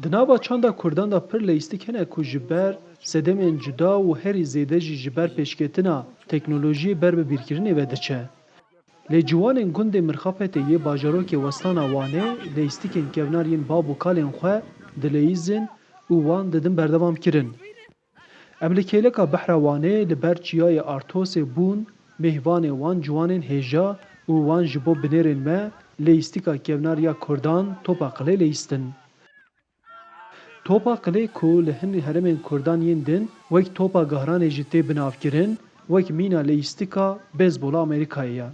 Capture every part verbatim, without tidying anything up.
Di nava çanda Kurdan de pir leyîstik hene ku ji ber sedemên cuda û herî zêde jî ji ber pêşketina teknolojiyê ber bi bîrkirinê ve diçe. Lê ciwanên gundê Mirxapetê yê bajarokê Westana Wanê leyîstikên kevnar yên bav û kalên xwe dileyîzin û wan didin berdewamkirin. Em li kêleka behra Wanê li ber çiyayê Artosê bûn mêhvanê wan ciwanên hêja û wan ji bo binêrên me leyîstika kevnar ya Kurdan Topa Qilê leyîstin. Topa Qilê ku li hin herêmên Kurdan yên din wek Topa Gahranê jî tê binavkirin, wek mîna leyîstika bêzbola Amerîkayê ye.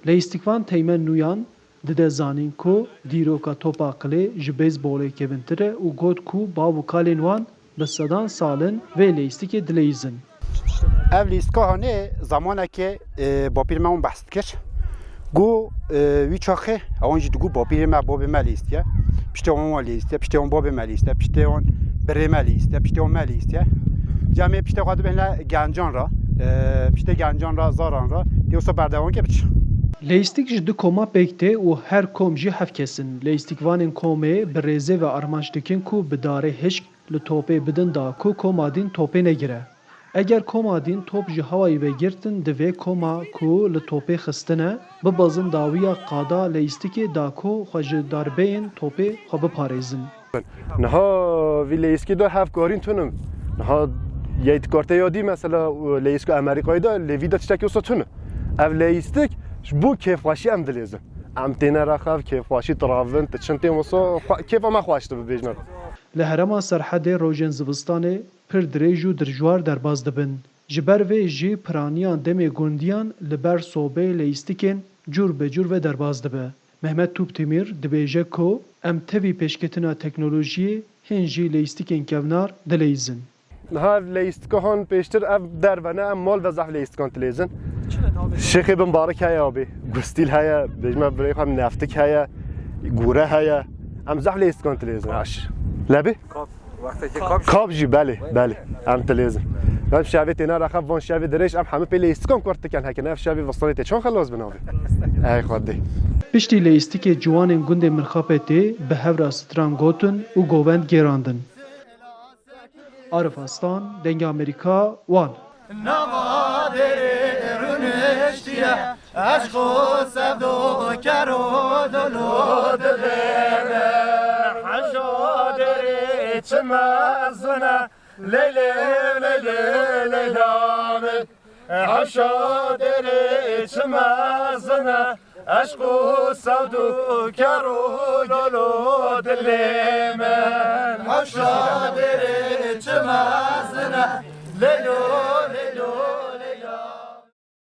Leyîstikvan Teymen Nûyan dide zanîn ku dîroka Topa Qilê ji beyzbolê kevintir e û got ku bav û kalên wan bi sedan sal in vê leyîstikê dileyîzin. Ev leyîstika hanê zamanekê, e, bapîr me wan behs dikir. Got, e, wî çaxê ewan jî digot bapîrê me, babê me leyîstiye. Piştê wan wan leyîstiye, piştê wan babê me leyîstiye, piştê wan birê me leyîstiye, piştê wan me leyîstiye. Ca em ê piştê xwe dibêne gencan re, e, piştê gencan re, zaran re, tê wisa berdewam ke biçin. Leyîstik ji du koma pêk tê û her kom jî heft kes in. Leyîstikvanên komê bi rêzê ve armanc dikin ku bi darê hişk li topê bidin da ku koma din topê negire. Eger koma din top ji hawayî ve girtin, divê koma ku li topê xistine, bibezin dawiya qada leyîstikê da ku xwe ji darbeyên topê xwe biparêzin. Niha vî leyîskî de hevkarîn tunim. Niha yey dikartê ya dî mesela leyîska Amerîkayê de lê vî de tiştekî wisa tune. Ev leyîstik ji bo kêfxweşî em dilêzin. Em têne rex ev kêfxweşî diravin, tu çin tên wisa xwe-, kêfa me xweş dibe bêjme. Li herêma Serhedê rojên zivistanê pir dirêj û dirjwar derbas dibin. Ji ber vê jî piraniyan demê gundiyan li ber sobeyê leyîstikên cûr be cûr ve derbas dibe. Mehmet Tûptimîr dibêje ku em tevî pêşketina teknolojiyê hîn jî leyîstikên kevnar dileyîzin. Niha ev leyîstika han pêştir ev derve ne, em mal ve zehf leyîstikan dileyîzin. Şêxê bin barik heye abî, gustîl heye, bêjme birê xwe neftik heye, gûre heye. Em zehf leyîstikan dileyîzin. Aş. Lebî? Wextekî kap jî? Kap jî, belê, belê. Em dilêzin. Em şevê têne rexe, van şevê dirêj, em hemû pê lê îstikan kurt dikin, heke ne ev şevê vistanê tê çan xelas bin avê. Ey Xwedê. Piştî leyîstikê ciwanên gundê Mirxapetê bi hev re stran gotin û govend gêrandin. Arif Aslan, Dengê Amerîka, Wan. Nava derê rûniştiye, eşq û sevdo ker û dil û dilê min. Hemşa derê çi mezin e, Leylê, Leylê, Leyla min. Hemşa derê çi mezin e, eşq û sevdo ker û dil û dilê min. Hemşa derê çi mezin e, Leylo,